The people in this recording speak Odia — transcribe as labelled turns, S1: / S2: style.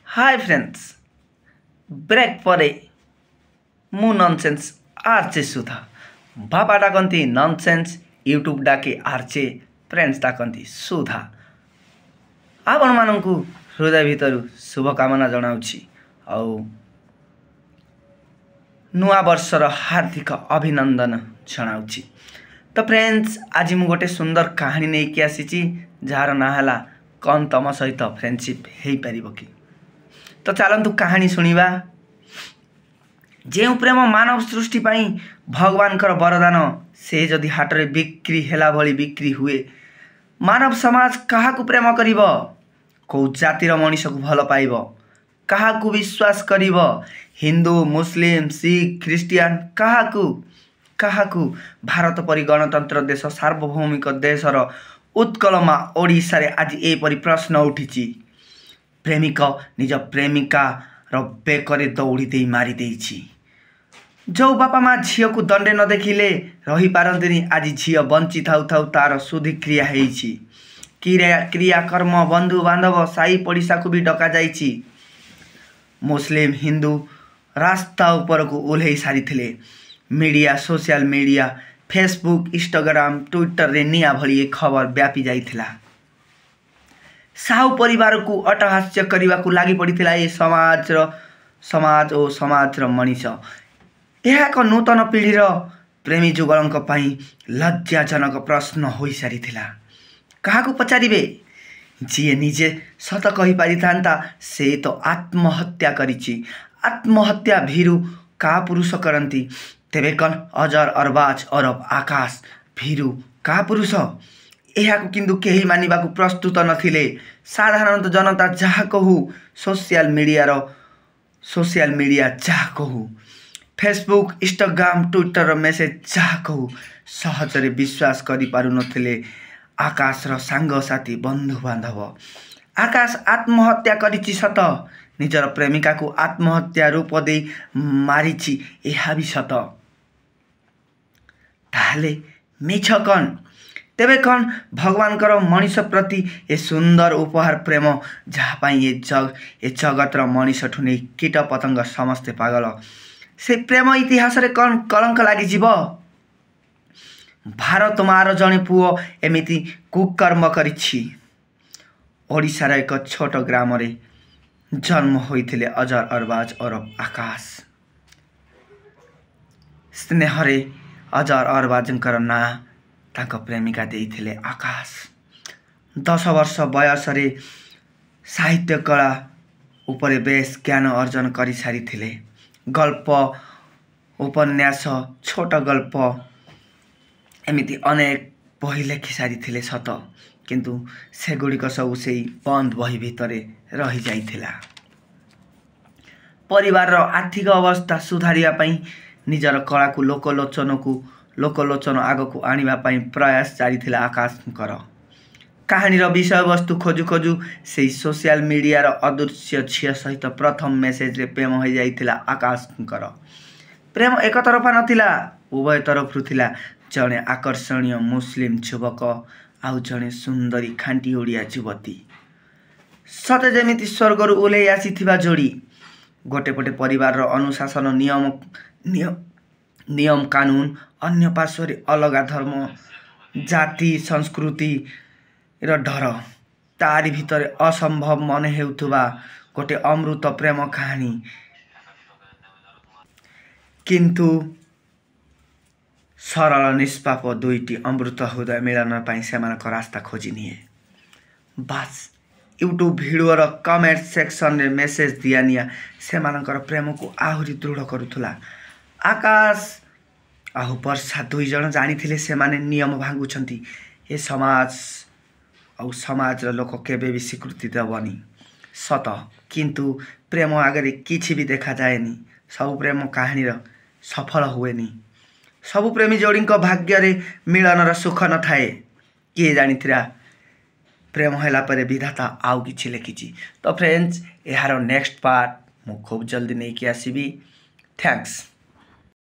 S1: ହାଏ ଫ୍ରେଣ୍ଡସ୍, ବ୍ରେକ୍ ପରେ ମୁଁ ନନସେନ୍ସ ଆର୍ଜେ ସୁଧା। ବାପା ଡାକନ୍ତି ନନସେନ୍ସ, ୟୁଟ୍ୟୁବ୍ ଡାକେ ଆର୍ଜେ, ଫ୍ରେଣ୍ଡସ୍ ଡାକନ୍ତି ସୁଧା। ଆପଣମାନଙ୍କୁ ହୃଦୟ ଭିତରୁ ଶୁଭକାମନା ଜଣାଉଛି ଆଉ ନୂଆ ବର୍ଷର ହାର୍ଦ୍ଦିକ ଅଭିନନ୍ଦନ ଜଣାଉଛି। ତ ଫ୍ରେଣ୍ଡସ୍, ଆଜି ମୁଁ ଗୋଟେ ସୁନ୍ଦର କାହାଣୀ ନେଇକି ଆସିଛି, ଯାହାର ନାଁ ହେଲା କ'ଣ ତମ ସହିତ ଫ୍ରେଣ୍ଡସିପ୍ ହେଇପାରିବ କି? ତ ଚାଲନ୍ତୁ କାହାଣୀ ଶୁଣିବା। ଯେଉଁ ପ୍ରେମ ମାନବ ସୃଷ୍ଟି ପାଇଁ ଭଗବାନଙ୍କର ବରଦାନ, ସେ ଯଦି ହାଟରେ ବିକ୍ରି ହେଲା ଭଳି ବିକ୍ରି ହୁଏ, ମାନବ ସମାଜ କାହାକୁ ପ୍ରେମ କରିବ? କେଉଁ ଜାତିର ମଣିଷକୁ ଭଲ ପାଇବ? କାହାକୁ ବିଶ୍ୱାସ କରିବ? ହିନ୍ଦୁ, ମୁସଲିମ, ଶିଖ, ଖ୍ରୀଷ୍ଟିଆନ, କାହାକୁ କାହାକୁ? ଭାରତ ପରି ଗଣତନ୍ତ୍ର ଦେଶ, ସାର୍ବଭୌମିକ ଦେଶର ଉତ୍କଳ ମା ଓଡ଼ିଶାରେ ଆଜି ଏପରି ପ୍ରଶ୍ନ ଉଠିଛି। ପ୍ରେମିକ ନିଜ ପ୍ରେମିକାର ବେକରେ ଦଉଡ଼ି ଦେଇ ମାରିଦେଇଛି। ଯେଉଁ ବାପା ମା ଝିଅକୁ ଦଣ୍ଡେ ନ ଦେଖିଲେ ରହିପାରନ୍ତିନି, ଆଜି ଝିଅ ବଞ୍ଚି ଥାଉ ଥାଉ ତାର ଶୁଦ୍ଧିକ୍ରିୟା ହେଇଛି। କ୍ରିୟାକର୍ମ ବନ୍ଧୁବାନ୍ଧବ ସାହି ପଡ଼ିଶାକୁ ବି ଡକାଯାଇଛି। ମୁସଲିମ ହିନ୍ଦୁ ରାସ୍ତା ଉପରକୁ ଓହ୍ଲେଇ ସାରିଥିଲେ। Media, social media, Facebook, Instagram, ଟ୍ୱିଟରରେ ନିଆଁ ଭଳି ଏ ଖବର ବ୍ୟାପି ଯାଇଥିଲା। ସାହୁ ପରିବାରକୁ ଅଟ୍ଟହାସ୍ୟ କରିବାକୁ ଲାଗି ପଡ଼ିଥିଲା ଏ ସମାଜ ଓ ସମାଜର ମଣିଷ। ଏହା ଏକ ନୂତନ ପିଢ଼ିର ପ୍ରେମୀ ଯୁଗଳଙ୍କ ପାଇଁ ଲଜ୍ଜାଜନକ ପ୍ରଶ୍ନ ହୋଇସାରିଥିଲା। କାହାକୁ ପଚାରିବେ? ଯିଏ ନିଜେ ସତ କହିପାରିଥାନ୍ତା ସେ ତ ଆତ୍ମହତ୍ୟା କରିଛି। ଆତ୍ମହତ୍ୟା ଭୀରୁ କା ପୁରୁଷ କରନ୍ତି। ତେବେ କ'ଣ ଅଜର ଅରବାଜ ଅରବ ଆକାଶ ଭୀରୁ କା ପୁରୁଷ? ଏହାକୁ କିନ୍ତୁ କେହି ମାନିବାକୁ ପ୍ରସ୍ତୁତ ନଥିଲେ। ସାଧାରଣତଃ ଜନତା ଯାହା କହୁ, ସୋସିଆଲ ମିଡ଼ିଆ ଯାହା କହୁ, ଫେସବୁକ୍, ଇନଷ୍ଟାଗ୍ରାମ, ଟ୍ୱିଟରର ମେସେଜ ଯାହା କହୁ, ସହଜରେ ବିଶ୍ୱାସ କରିପାରୁନଥିଲେ ଆକାଶର ସାଙ୍ଗସାଥି, ବନ୍ଧୁବାନ୍ଧବ। ଆକାଶ ଆତ୍ମହତ୍ୟା କରିଛି ସତ, ନିଜର ପ୍ରେମିକାକୁ ଆତ୍ମହତ୍ୟା ରୂପ ଦେଇ ମାରିଛି ଏହା ବି ସତ। ତାହେଲେ ମିଛ କ'ଣ? ତେବେ କ'ଣ ଭଗବାନଙ୍କର ମଣିଷ ପ୍ରତି ଏ ସୁନ୍ଦର ଉପହାର ପ୍ରେମ, ଯାହା ପାଇଁ ଏ ଜଗତର ମଣିଷଠୁ ନେଇ କୀଟ ପତଙ୍ଗ ସମସ୍ତେ ପାଗଳ, ସେ ପ୍ରେମ ଇତିହାସରେ କ'ଣ କଳଙ୍କ ଲାଗିଯିବ? ଭାରତ ମାର ଜଣେ ପୁଅ ଏମିତି କୁକର୍ମ କରିଛି। ଓଡ଼ିଶାର ଏକ ଛୋଟ ଗ୍ରାମରେ ଜନ୍ମ ହୋଇଥିଲେ ଅଜର ଅରବାଜ ଅରବ ଆକାଶ। ସ୍ନେହରେ ଅଜର ଅରବାଜଙ୍କର ନାଁ ତାଙ୍କ ପ୍ରେମିକା ଦେଇଥିଲେ ଆକାଶ। 10 ବର୍ଷ ବୟସରେ ସାହିତ୍ୟ କଳା ଉପରେ ବେଶ ଜ୍ଞାନ ଅର୍ଜନ କରିସାରିଥିଲେ। ଗଳ୍ପ, ଉପନ୍ୟାସ, ଛୋଟ ଗଳ୍ପ ଏମିତି ଅନେକ ବହି ଲେଖି ସାରିଥିଲେ ସତ, କିନ୍ତୁ ସେଗୁଡ଼ିକ ସବୁ ସେଇ ବନ୍ଦ ବହି ଭିତରେ ରହିଯାଇଥିଲା। ପରିବାରର ଆର୍ଥିକ ଅବସ୍ଥା ସୁଧାରିବା ପାଇଁ, ନିଜର କଳାକୁ ଲୋକଲୋଚନ ଆଗକୁ ଆଣିବା ପାଇଁ ପ୍ରୟାସ ଜାରି ଥିଲା ଆକାଶଙ୍କର। କାହାଣୀର ବିଷୟବସ୍ତୁ ଖୋଜୁ ଖୋଜୁ ସେଇ ସୋସିଆଲ ମିଡ଼ିଆର ଅଦୃଶ୍ୟ ଝିଅ ସହିତ ପ୍ରଥମ ମେସେଜରେ ପ୍ରେମ ହୋଇଯାଇଥିଲା ଆକାଶଙ୍କର। ପ୍ରେମ ଏକତରଫା ନଥିଲା, ଉଭୟ ତରଫରୁ ଥିଲା। ଜଣେ ଆକର୍ଷଣୀୟ ମୁସଲିମ ଯୁବକ ଆଉ ଜଣେ ସୁନ୍ଦରୀ ଖାଣ୍ଟି ଓଡ଼ିଆ ଯୁବତୀ, ସତେ ଯେମିତି ସ୍ୱର୍ଗରୁ ଓହ୍ଲେଇ ଆସିଥିବା ଯୋଡ଼ି। ଗୋଟେ ପଟେ ପରିବାରର ଅନୁଶାସନ, ନିୟମ କାନୁନ, ଅନ୍ୟ ପାର୍ଶ୍ୱରେ ଅଲଗା ଧର୍ମ, ଜାତି, ସଂସ୍କୃତିର ଡର। ତାରି ଭିତରେ ଅସମ୍ଭବ ମନେ ହେଉଥିବା ଗୋଟେ ଅମୃତ ପ୍ରେମ କାହାଣୀ। କିନ୍ତୁ ସରଳ ନିଷ୍ପାପ ଦୁଇଟି ଅମୃତ ହୃଦୟ ମିଳନ ପାଇଁ ସେମାନଙ୍କ ରାସ୍ତା ଖୋଜି ନିଏ। ବାସ୍, ୟୁଟ୍ୟୁବ୍ ଭିଡ଼ିଓର କମେଣ୍ଟ ସେକ୍ସନରେ ମେସେଜ ଦିଆନିଆ ସେମାନଙ୍କର ପ୍ରେମକୁ ଆହୁରି ଦୃଢ଼ କରୁଥିଲା। ଆକାଶ ଆଉ ବର୍ଷା ଦୁଇ ଜଣ ଜାଣିଥିଲେ ସେମାନେ ନିୟମ ଭାଙ୍ଗୁଛନ୍ତି। ଏ ସମାଜ ଆଉ ସମାଜର ଲୋକ କେବେ ବି ସ୍ୱୀକୃତି ଦେବନି ସତ, କିନ୍ତୁ ପ୍ରେମ ଆଗରେ କିଛି ବି ଦେଖାଯାଏନି। ସବୁ ପ୍ରେମ କାହାଣୀର ସଫଳ ହୁଏନି। ସବୁ ପ୍ରେମୀ ଯୋଡ଼ିଙ୍କ ଭାଗ୍ୟରେ ମିଳନର ସୁଖ ନଥାଏ। କିଏ ଜାଣିଥିଲା ପ୍ରେମ ହେଲା ପରେ ବିଧାତା ଆଉ କିଛି ଲେଖିଛି। ତ ଫ୍ରେଣ୍ଡସ୍, ଏହାର ନେକ୍ସଟ ପାର୍ଟ ମୁଁ ଖୁବ୍ ଜଲ୍ଦି ନେଇକି ଆସିବି। Thanks.